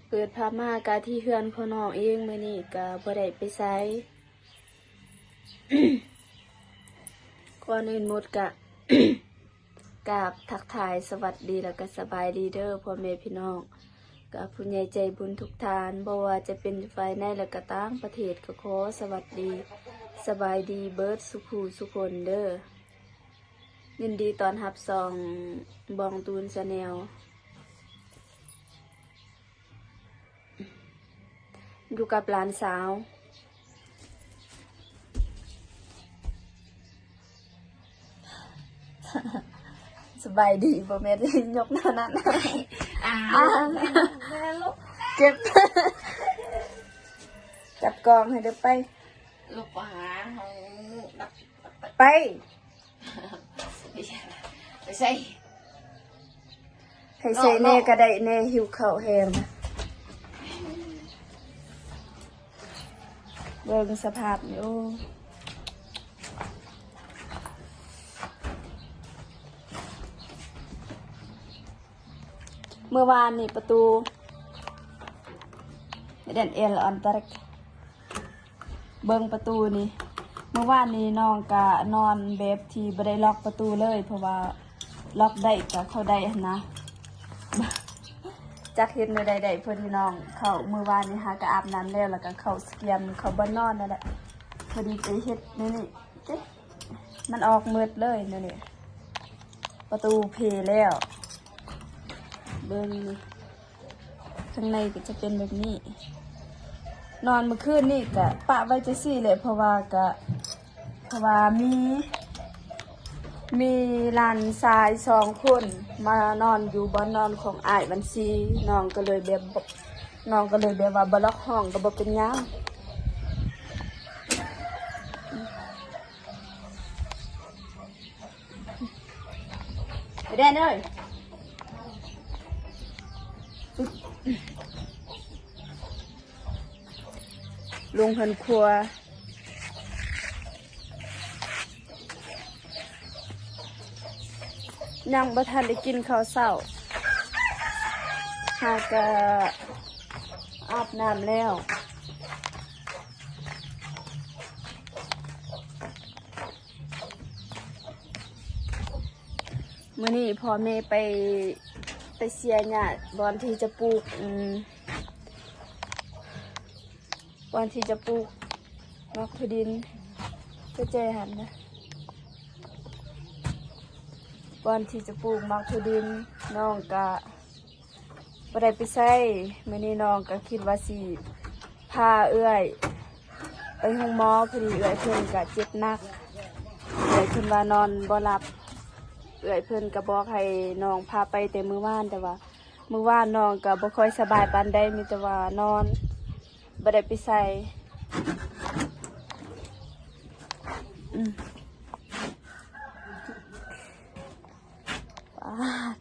ເປີດພາບມາກະທີ່ເຮືອນຂອງນ້ອງເອງ, ມື້ນີ້ກະບໍ່ໄດ້ໄປໃສ. ກ່ອນອື່ນໝົດກະ ກາບທັກທາຍສະຫວັດດີ ແລ້ວກະສະບາຍດີເດີພໍ່ແມ່ພີ່ນ້ອງ ກະຜູ້ໃຫຍ່ໃຈບຸນທຸກທ່ານ, ບໍ່ວ່າຈະເປັນຢູ່ພາຍໃນ ແລະກະຕ່າງປະເທດ ກະຂໍສະຫວັດດີ ສະບາຍດີເບິດສູ່ຜູ້ສູ່ຄົນເດີ. ຍິນດີຕ້ອນຮັບຊ່ອງບອງຕູນແຊນແນວ ຢູ່ກັບຫຼານສາວ. ສະບາຍດີ ບໍ່ແມ່ນຍົກແນວນັ້ນ. ອ້າວ ເກັບ ຈັບກອງໃຫ້ເດີໄປ. ລູກ ໄປຫາຫ້ອງ ໄປ ໄປໃສ່ ໃຫ້ໃສ່ແດ່ກະໄດ້ແດ່ ຫິວເຂົ້າແຮງ. ເບິ່ງສະພາບນີ້ ໂອ້ ມື້ວານນີ້ປະຕູ ເດນເອລອອນຕາເຣັກ ເບິ່ງປະຕູນີ້. ມື້ວານນີ້ນ້ອງກະນອນແບບທີ່ບໍ່ໄດ້ລັອກປະຕູເລີຍ ເພາະວ່າລັອກໄດ້ກະເຂົ້າໄດ້ຫັ້ນນະ. ຈັກເຮັດແນວໃດໄດ້ ພໍດີນ້ອງເຂົ້າ ມື້ວານນີ້ຫາກະອາບນ້ຳແລ້ວ ແລ້ວກະເຂົ້າສະກຽມ ເຂົ້າບ່ອນນອນນັ້ນແຫຼະ. ພໍດີໄປເຮັດແນວນີ້ ມັນອອກໝົດເລີຍແນວນີ້ ປະຕູເພແລ້ວ. ເບິ່ງ ຂ້າງໃນກໍຈະເປັນແບບນີ້. ນອນມື້ຄືນນີ້ກະປະໄວ້ຈັ່ງຊີ້ແຫຼະ ເພາະວ່າກະ ເພາະວ່າມີ ມີຫຼານຊາຍສອງຄົນມານອນຢູ່ບ່ອນນອນຂອງອ້າຍບັນຊີ ນ້ອງກໍເລີຍແບບ ນ້ອງກໍເລີຍແບບວ່າບໍ່ລັອກຫ້ອງກໍບໍ່ເປັນຫຍັງ. ໄປແດນເອີຍ ລົງເຮືອນຄົວ ຍັງບໍ່ທັນໄດ້ກິນເຂົ້າເຊົ້າ ຫາກະອາບນ້ຳແລ້ວ. ມື້ນີ້ພໍ່ແມ່ໄປ ໄປເສຍຫຍ້າບ່ອນທີ່ຈະປູກ ອືມ ບ່ອນທີ່ຈະປູກໝາກຖົ່ວດິນ ເຈົ້າແຈຫັ້ນນະ ບ່ອນທີ່ຈະປູກໝາກຖົ່ວດິນ. ນ້ອງກະ ບໍ່ໄດ້ໄປໃສ. ມື້ນີ້ນ້ອງກໍຄິດວ່າຊິພາເອື້ອຍໄປໂຮງໝໍ ພໍດີເອື້ອຍເພິ່ນກໍເຈັບໜັກ ເອື້ອຍເພິ່ນວ່ານອນບໍ່ຫຼັບ. ເອື້ອຍເພິ່ນກໍບອກໃຫ້ນ້ອງພາໄປແຕ່ມື້ວານ ແຕ່ວ່າມື້ວານນ້ອງກໍບໍ່ຄ່ອຍສະບາຍປານໃດ ມີແຕ່ວ່ານອນ ບໍ່ໄດ້ໄປໃສ. ອືມ ປາດ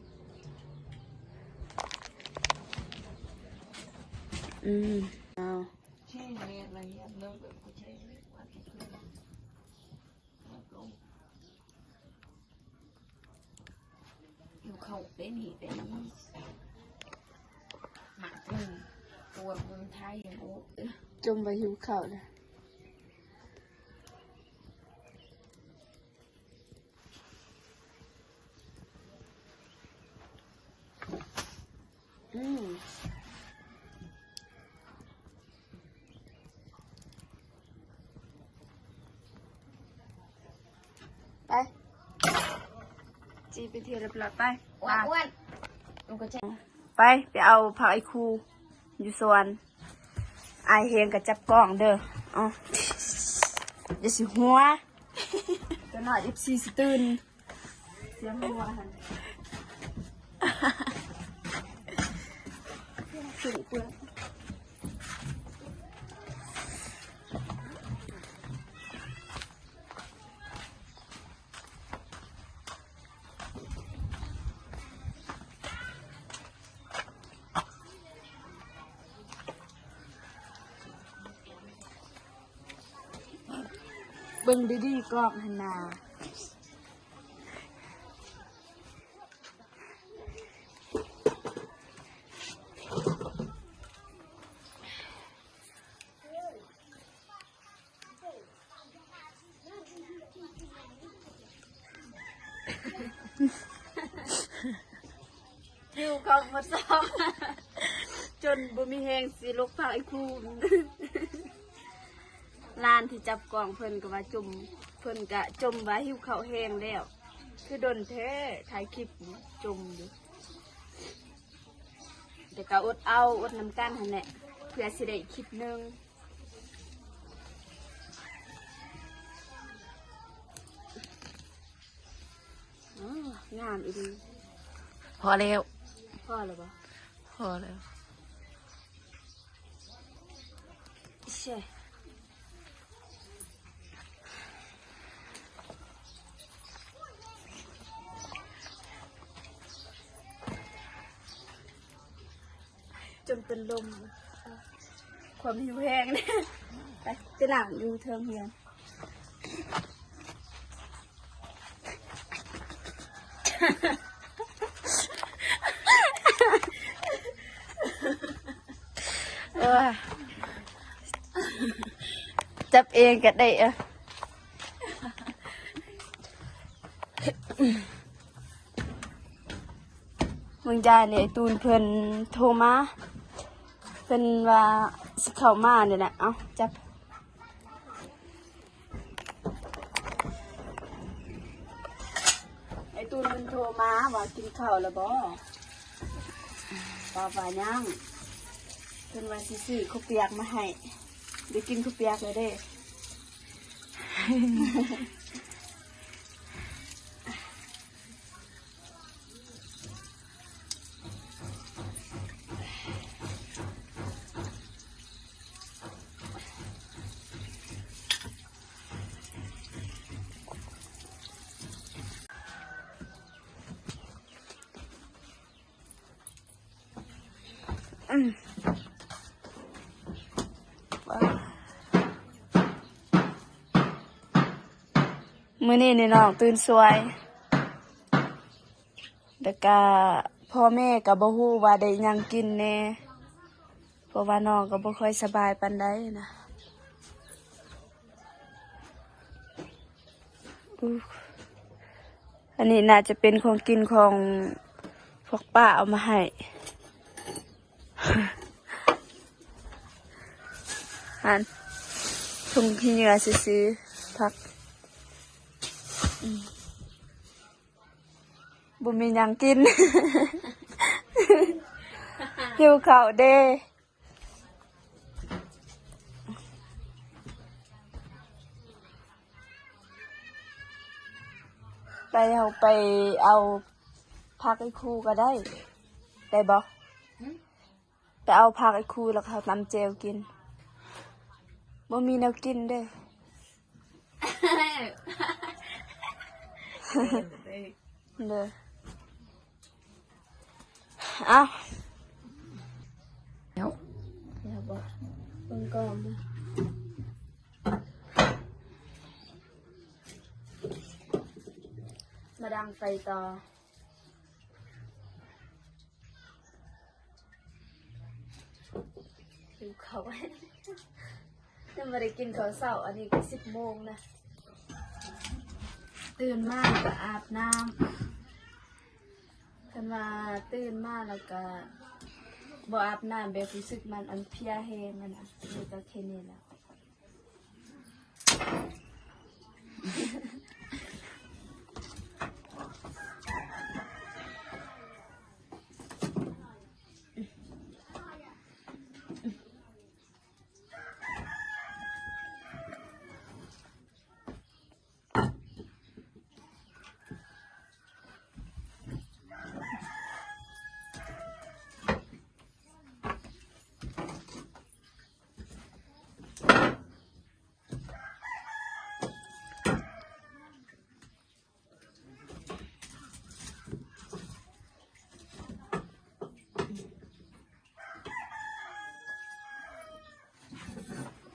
ອືມ ເອົາ ຫິວເຂົ້າເດ້ນີ້ ເປັນໝາກໜຶ່ງ ປວດເມືອງໄທ ໂອ້ ຈົມວ່າຫິວເຂົ້ານະ. ອືມ ໄປ ຈີໄປເທລຽບຮ້ອຍ ໄປ ອ້ວນ ອ້ວນ ໄປ ໄປເອົາຜັກໄອ້ຄູຢູ່ສວນ. ອ້າຍເຮງກໍຈັບກ້ອງເດີ ເອົາ ຢ່າຊິຫົວ ຈັກໜ້ອຍເອັຟຊີຊິຕື່ນ ສຽງຫົວຫັ້ນ ເປັນເປື້ອນ. ເບິ່ງດີໆ ກ້ອງຫັ້ນນາ. ຫິວເຂົ້າໝົດຊອກ ຈົນບໍ່ມີແຮງຊິລົກພາກອີຄູ. ຫຼານທີ່ຈັບກ້ອງເພິ່ນກໍວ່າຈົ່ມ ເພິ່ນກະຈົ່ມວ່າຫິວເຂົ້າແຮງແລ້ວ. ຄືດົນແທ້ ຖ່າຍຄລິບຢູ່ ຈົ່ມຢູ່ ແຕ່ກໍອົດເອົາ ອົດນຳກັນຫັ້ນແຫຼະ ເພື່ອຊິໄດ້ຄລິບໜຶ່ງ. ອໍ ງາມອີ່ຫຼີ. ພໍແລ້ວ. ພໍແລ້ວບໍ່? ພໍແລ້ວ. ເຊ. ຈົນເປັນລົມ ຄວາມຫິວແຮງ. ໄປ ໄປລ້າງຢູ່ເທິງເຮືອນ. ໂອ້ຍ ຈັບເອງກໍໄດ້. ເອີ ມື້ວານນີ້ ໄອ້ຕູນເພິ່ນໂທມາ ເພິ່ນວ່າຊິເຂົ້າມານີ້ແຫຼະ. ເອົ້າ ຈັບ. ໄອ້ຕູນເພິ່ນໂທມາວ່າກິນເຂົ້າແລ້ວບໍ່ ຕອບວ່າຍັງ. ເພິ່ນວ່າຊິຊື້ເຂົ້າປຽກມາໃຫ້ ໄດ້ກິນເຂົ້າປຽກແລ້ວເດ້. ອືມ ມື້ນີ້ນີ້ນ້ອງຕື່ນສວຍ ແລ້ວກະພໍ່ແມ່ກະບໍ່ຮູ້ວ່າໄດ້ຫຍັງກິນແດ່ ເພາະວ່ານ້ອງກໍບໍ່ຄ່ອຍສະບາຍປານໃດນະ. ອື ອັນນີ້ໜ້າຈະເປັນຂອງກິນຂອງພວກປ້າເອົາມາໃຫ້. ຫັ້ນ ຖົງຂີ້ເຫຍື້ອຊື່ໆ ຜັກ. ອືມ ບໍ່ມີຫຍັງກິນ ຫິວເຂົ້າເດ້. ໄປ ເຮົາໄປເອົາຜັກອີ່ຄູກໍໄດ້ ໄດ້ບໍ່? ຫຶ? ໄປເອົາຜັກອີ່ຄູ ແລ້ວກໍເຮົາຕຳແຈ່ວກິນ. ບໍ່ມີແນວກິນເດ້. ເດີ ເອົາ ແລ້ວ ແລ້ວບໍ່ ເບິ່ງກ່ອນ ມາດັງໄຟຕໍ່. ຫິວເຂົ້າ ຍັງບໍ່ໄດ້ກິນເຂົ້າເຊົ້າ ອັນນີ້ກໍສິບໂມງນະ. ຕື່ນມາກໍອາບນ້ຳ ຄັນວ່າຕື່ນມາແລ້ວກໍບໍ່ອາບນ້ຳ ແບບຮູ້ສຶກມັນອັນເພຍແຮງຫັ້ນນະ ມີແຕ່ແຄ່ນີ້ແຫຼະ.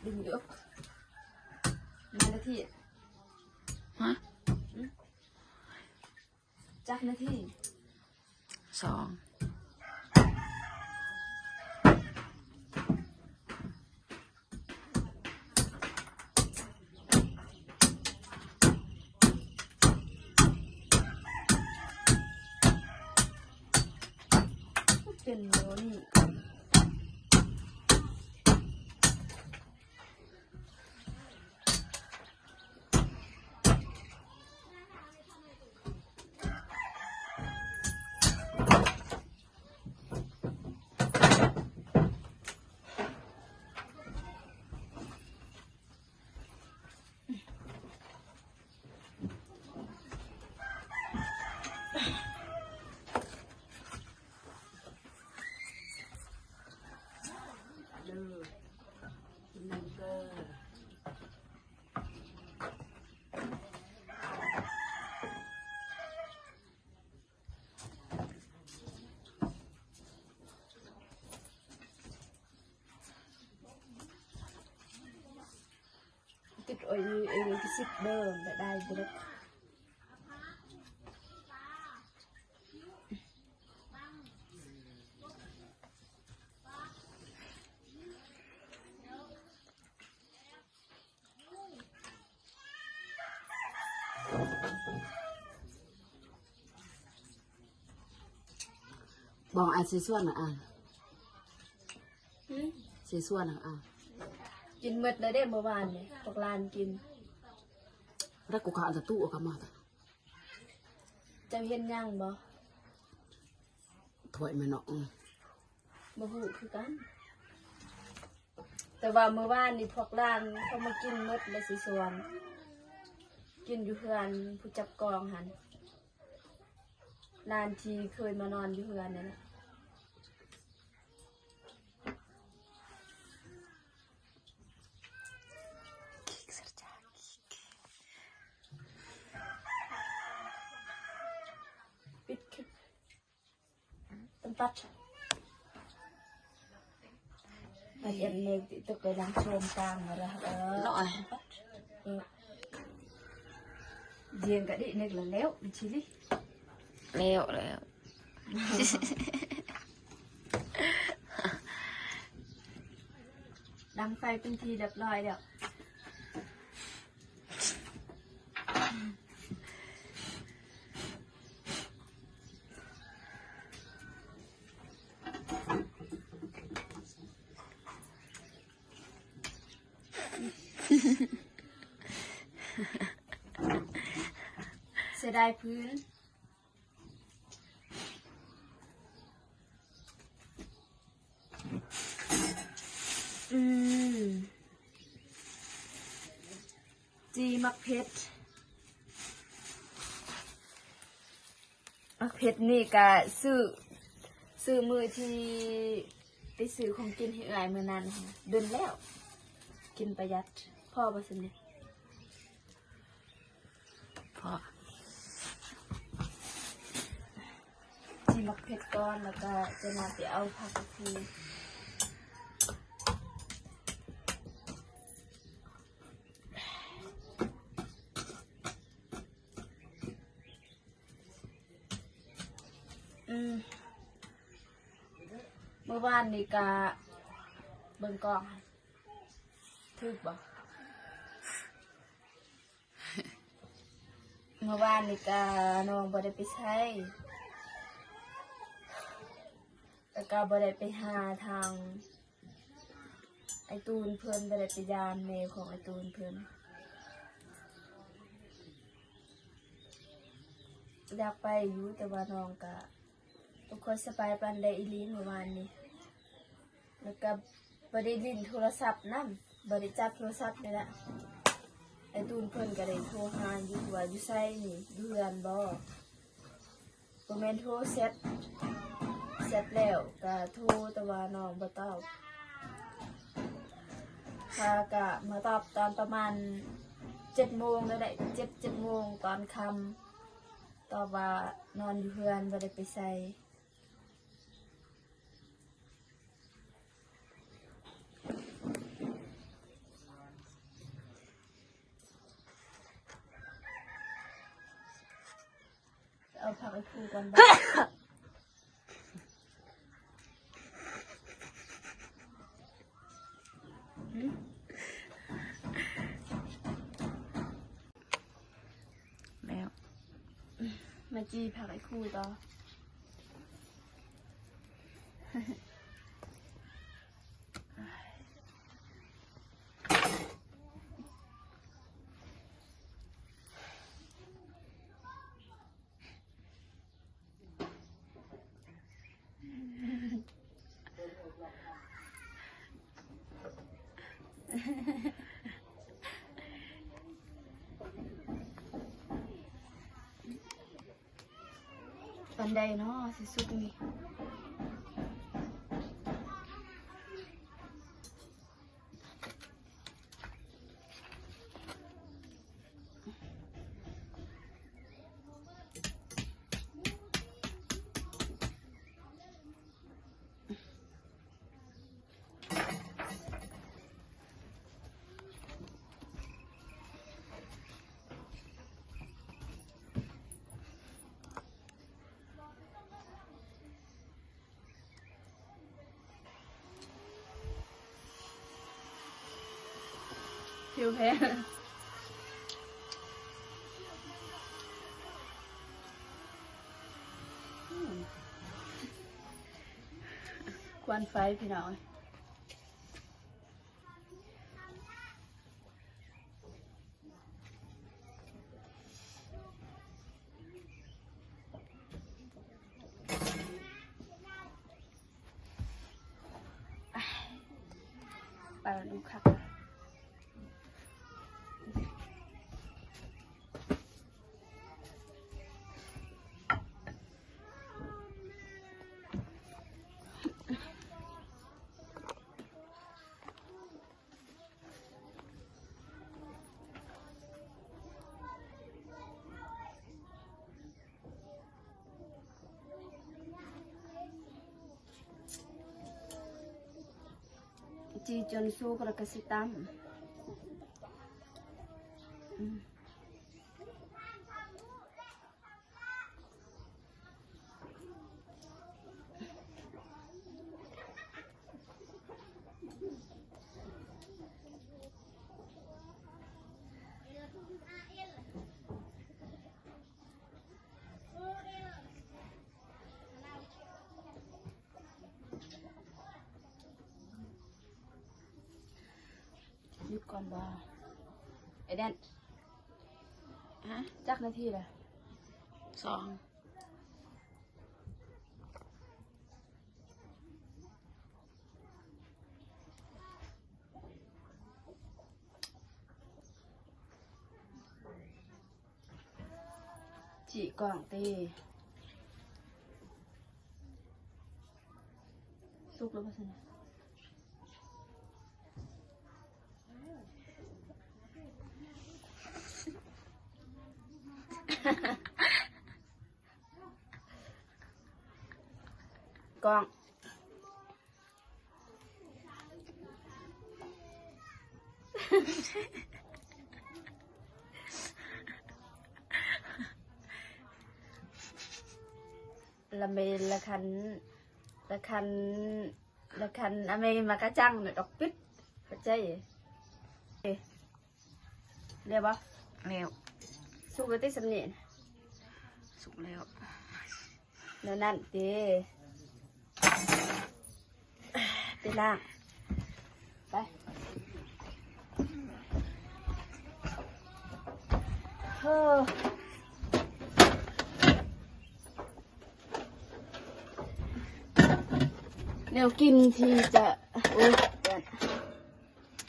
ດຶງຢູ່ ມານາທີ ຮະ ອືມ ຈັກນາທີ? ສອງ. ເປັນໂລນີ້. ຕິດໂອເອ ເອ ລິຂະສິດເດີ ແລະ ໄດ້ເບິດ. ບອງອາຊິຊວນນະອາ ຫືມ ຊິຊວນນະອາ ກິນໝົດແລ້ວເດ້ມື້ວານນີ້ ພວກຫຼານກິນ ແລ້ວກູກະເອົາຕະຕູ້ອອກມາ ເຈົ້າເຫັນຫຍັງບໍ່? ຖ້ວຍແມ່ເນາະ ບໍ່ຮູ້ຄືກັນ ແຕ່ວ່າມື້ວານນີ້ພວກຫຼານເຂົາມາກິນໝົດແລ້ວຊິຊວນ ກິນຢູ່ເຮືອນຜູ້ຈັບກອງຫັ້ນ ຫຼານທີ່ເຄີຍມານອນຢູ່ເຮືອນນັ້ນນະ. ປິດຄລິບ ຕ້ອງຕັດ ຕັດອັນນີ້ ຕົກໄປຫຼັງໂຊມກາງມາລະ ເອີ ເນາະ ເອີ ດຽງກະດິເນັກລະແລ້ວ ມັນຊິລິ ແລ້ວ ແລ້ວ ດັງໄຟເປັນທີ່ຮຽບຮ້ອຍແລ້ວ. ເສຍດາຍພື້ນ. ອືມ ຈີໝາກເຜັດ ໝາກເຜັດນີ້ກະຊື້ ຊື້ມື້ທີ່ໄປຊື້ຂອງກິນໃຫ້ເອື້ອຍມື້ນັ້ນ ດົນແລ້ວ ກິນປະຢັດ ພໍບໍ່ຊັ້ນນີ້? ພໍ ຈີໝາກເຜັດກ່ອນ ແລ້ວກະຈະນຳໄປເອົາຜັກອີກທີ. ອືມ ມື້ວານນີ້ກະເບິ່ງກ້ອງ ຖືກບໍ່? ມື້ວານນີ້ກະນ້ອງບໍ່ໄດ້ໄປໃສ ແລ້ວກະບໍ່ໄດ້ໄປຫາທາງ ໄອ້ຕູນເພິ່ນ ບໍ່ໄດ້ໄປຢາມແມ່ຂອງໄອ້ຕູນເພິ່ນ. ຢາກໄປຢູ່ ແຕ່ວ່ານ້ອງກະບໍ່ຄ່ອຍສະບາຍປານໃດອີ່ຫຼີມື້ວານນີ້ ແລ້ວກະບໍ່ໄດ້ຫຼິ້ນໂທລະສັບນຳ ບໍ່ໄດ້ຈັບໂທລະສັບນີ້ລະ. ໄອ້ຕູນເພິ່ນກະໄດ້ໂທຫາຢູ່ວ່າຢູ່ໃສນີ້ ຢູ່ເຮືອນບໍ່? ບໍ່ແມ່ນໂທ ແຊັດ ແຊັດແລ້ວກະໂທ ແຕ່ວ່ານ້ອງບໍ່ຕອບ. ຂ້າກະມາຕອບຕອນປະມານເຈັດໂມງແລ້ວແຫຼະ ເຈັດ ເຈັດໂມງຕອນຄ່ຳ ຕອບວ່ານອນຢູ່ເຮືອນ ບໍ່ໄດ້ໄປໃສ. ເອົາຜັກໄອ້ຄູກ່ອນບາດ. ຫືມ ແລ້ວ ມາຈີ່ຜັກໄອ້ຄູຕໍ່. ປານໃດເນາະ ຊິສຸກນີ້? ຜິວແພ້ ຄວັນໄຟພີ່ນ້ອງ. ປາດູຄັກ. ຈີ່ຈົນສຸກແລ້ວກະຊິຕຳ. ອືມ. ຢຸດກ່ອນບໍ່ ໄອ້ແດນ? ຮະ? ຈັກນາທີລະ? ສອງ. ຈີ່ກ້ອງຕິ ສຸກແລ້ວບໍ່ຊັ້ນນະ? ກ້ອງ ລະເມນ ລະຄັນ ລະຄັນ ລະຄັນ ອາເມນ ມາກະຈັງ ດອກປິດ ເຂົ້າໃຈ. ເອີ ແລ້ວບໍ່? ແລ້ວ. ສຸກແລ້ວຕິ ສ່ຳນີ້? ສຸກແລ້ວ. ແນວນັ້ນຕິ ໄປລ້າງ ໄປ. ເອີ ແນວກິນທີ່ຈະ ໂອ້ຍ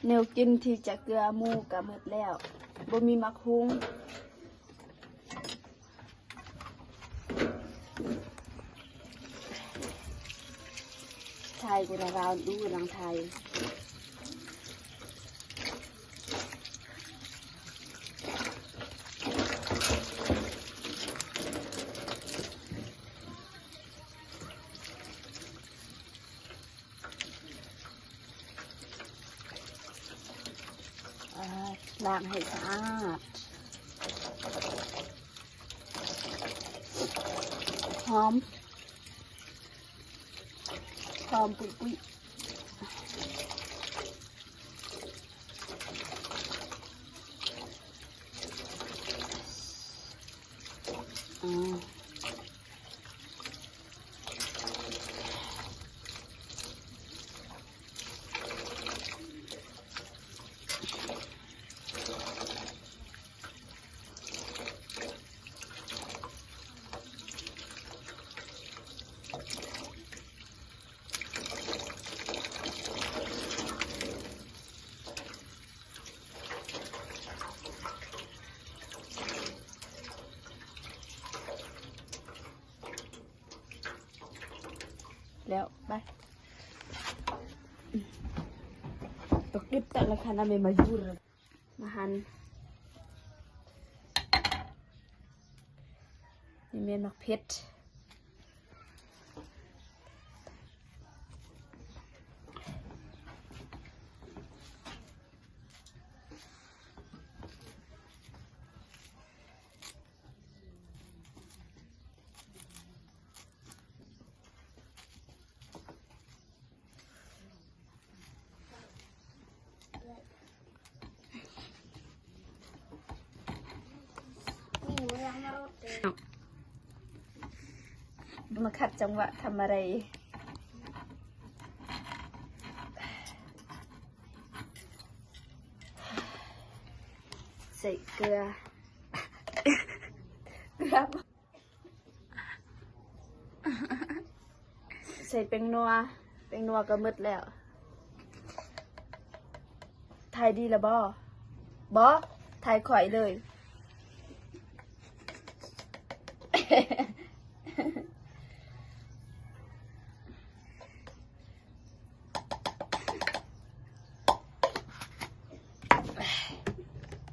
ແນວກິນທີ່ຈະເກືອໝູກະໝົດແລ້ວ ບໍ່ມີໝາກຫຸ່ງ. ຖ່າຍແຕ່ລາວດູນາງຖ່າຍ. ອ່າ ລ້າງໃຫ້ສະອາດ. ຫອມ ຫອມປຸ້ຍໆ. ອືມ. ແລ້ວ ໄປ ຕົກກິບຕະລະຄັນອາເມມາຢູ່ ມາຫັນ ນີ້ແມ່ນໝາກເຜັດ. ມາຂັດຈັງຫວະທຳອະໄລ ໃສ່ເກືອ ເກືອ ໃສ່ແປ້ງນົວ ແປ້ງນົວກໍໝົດແລ້ວ. ຖ່າຍດີລະບໍ່? ບໍ່ ຖ່າຍຂ້ອຍເລີຍ.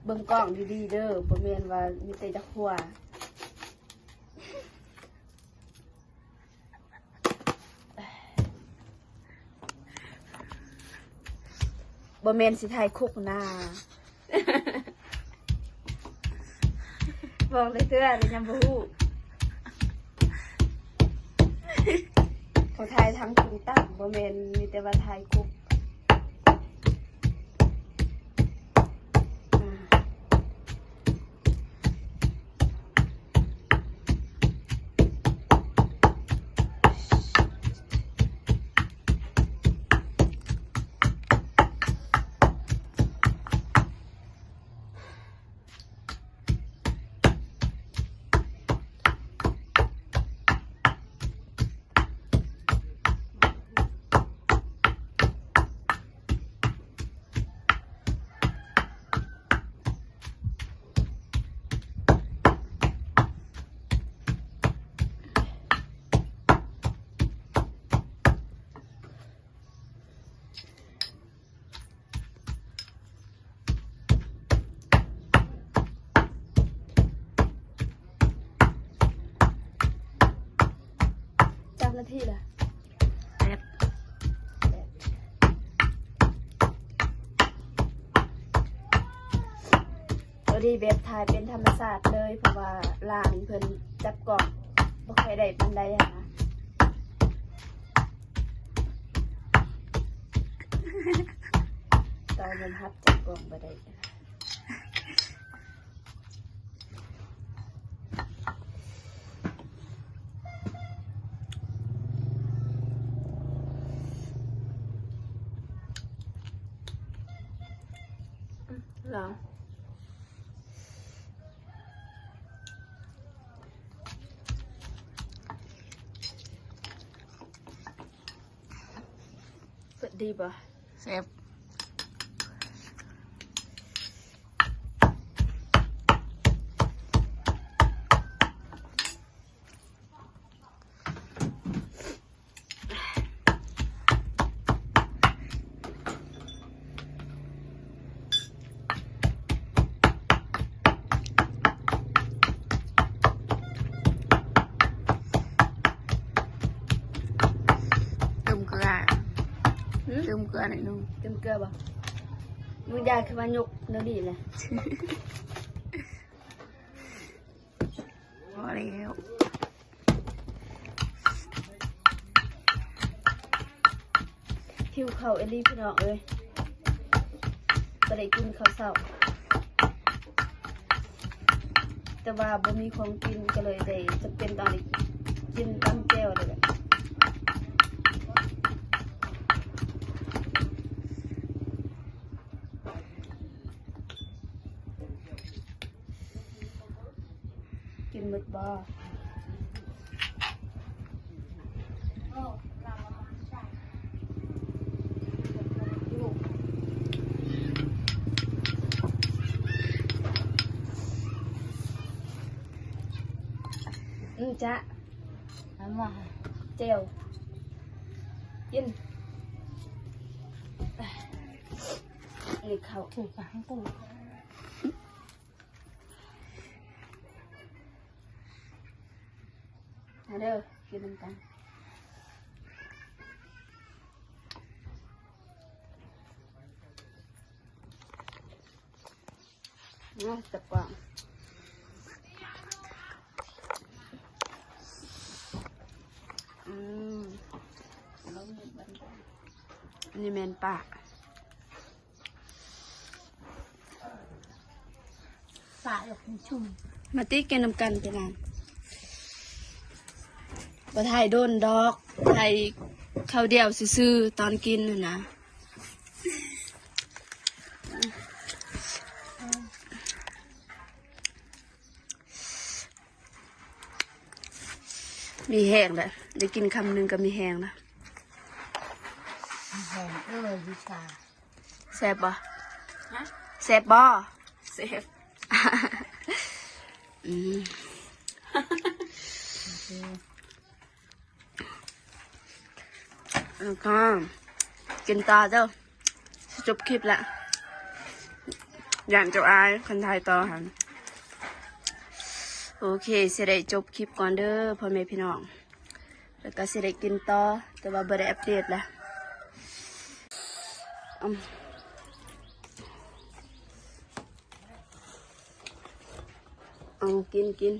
ເບິ່ງກ້ອງດີໆເດີ ບໍ່ແມ່ນວ່າມີແຕ່ຈະຄົວ. ບໍ່ແມ່ນຊິຖ່າຍຄຸກນາ ບອກເລີຍເທື່ອ ແຕ່ຍັງບໍ່ຮູ້ ເຂົາຖ່າຍທັງຄົນຕັ້ງ ບໍ່ແມ່ນມີແຕ່ວ່າຖ່າຍຄຸກ. ຈັກນາທີລະ? ແປດ ແປດ ພໍດີແບບຖ່າຍເປັນທຳມະຊາດເລີຍ ເພາະວ່າຫຼານເພິ່ນຈັບກ້ອງບໍ່ຄ່ອຍໄດ້ປານໃດຫັ້ນນະ. ຕາຍອມຮັບຈັບກ້ອງບໍ່ໄດ້. ລາວ ເຜັດດີບໍ່? ແຊບ. ເຕີມເກືອ ຫືມ? ເຕີມເກືອໜ້ອຍໜຶ່ງ. ເຕີມເກືອບໍ່? ມື້ຢາຄືວ່າຍົກແນວນີ້ແຫຼະ. ພໍແລ້ວ. ຫິວເຂົ້າອີ່ຫຼີພີ່ນ້ອງເອີຍ ບໍ່ໄດ້ກິນເຂົ້າເຊົ້າ ແຕ່ວ່າບໍ່ມີຂອງກິນ ກໍເລີຍໄດ້ຈຳເປັນຕ້ອງໄດ້ກິນຕຳແຈ່ວນີ້ແຫຼະ. ກິນໝົດບໍ່? ອືມ ຈະ ເອົາມາ ແຈ່ວ. ກິນ ນີ້ເຂົ້າ ຖືກປາກເຮົາໂຕ ມາເດີ ກິນນຳກັນ. ເນາະ ແຊບກວ່າ ອືມ ອັນນີ້ແມ່ນປາ ປາແລ້ວມັນຊຸ່ມ ມາຕິ ກິນນຳກັນ ພີ່ນ້ອງ ບໍ່ຖ່າຍດົນດອກ ຖ່າຍຄາວດຽວຊື່ໆ ຕອນກິນຫັ້ນນະ. ມີແຮງແລ້ວ ໄດ້ກິນຄຳໜຶ່ງກໍມີແຮງແລ້ວ ມີແຮງເອີຍ ວິຊາ ແຊບບໍ່? ຮະ? ແຊບບໍ່? ແຊບ ອືມ ແລ້ວກໍກິນຕໍ່ເດີ້ ຊິຈົບຄລິບລະ ຢ້ານເຈົ້າອາຍຄັນຖ່າຍຕໍ່ຫັ້ນ. ໂອເຄ ຊິໄດ້ຈົບຄລິບກ່ອນເດີ້ພໍ່ແມ່ພີ່ນ້ອງ ແລ້ວກໍຊິໄດ້ກິນຕໍ່ ແຕ່ວ່າບໍ່ໄດ້ອັບເດດລະ ອືມ ເອົາ ກິນ ກິນ.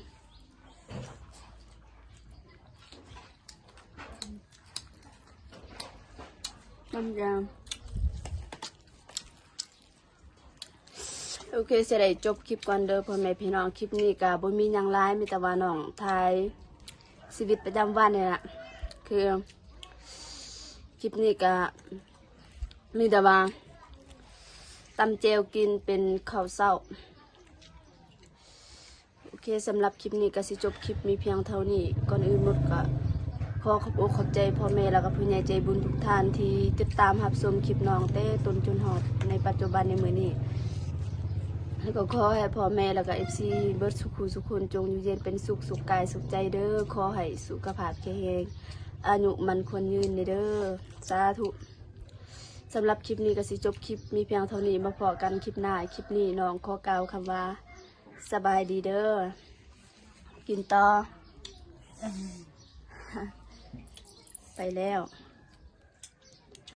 ນ້ຳຢາ ໂອເຄ ຊິໄດ້ຈົບຄລິບກ່ອນເດີ້ພໍ່ແມ່ພີ່ນ້ອງ ຄລິບນີ້ກະບໍ່ມີຫຍັງຫຼາຍ ມີແຕ່ວ່ານ້ອງຖ່າຍຊີວິດປະຈຳວັນນີ້ລະ ຄືຄລິບນີ້ກະມີແຕ່ວ່າຕຳແຈ່ວກິນເປັນເຂົ້າເຊົ້າ. ໂອເຄ ສຳລັບຄລິບນີ້ກໍຊິຈົບຄລິບມີພຽງເທົ່ານີ້ ກ່ອນອື່ນໝົດກໍຂໍຂອບອົກຂອບໃຈພໍ່ແມ່ ແລ້ວກໍຜູ້ໃຫຍ່ໃຈບຸນທຸກທ່ານທີ່ຕິດຕາມຮັບຊົມຄລິບນ້ອງແຕ່ຕົ້ນຈົນຮອດໃນປັດຈຸບັນໃນມື້ນີ້ ແລ້ວກໍຂໍໃຫ້ພໍ່ແມ່ ແລ້ວກໍເອັຟຊີເບິດສູ່ຜູ້ສູ່ຄົນຈົ່ງຢູ່ເຢັນເປັນສຸກ ສຸກກາຍສຸກໃຈເດີ້ ຂໍໃຫ້ສຸຂະພາບແຂງແຮງ ອາຍຸໝັ້ນຂວັນຍືນເດີ້ ສາທຸ. ສຳລັບຄລິບນີ້ກໍຊິຈົບຄລິບມີພຽງເທົ່ານີ້ ມາພໍ້ກັນຄລິບໜ້າ ຄລິບນີ້ນ້ອງຂໍກ່າວຄຳວ່າ ສະບາຍດີເດີ້ ກິນຕໍ່ ໄປແລ້ວ.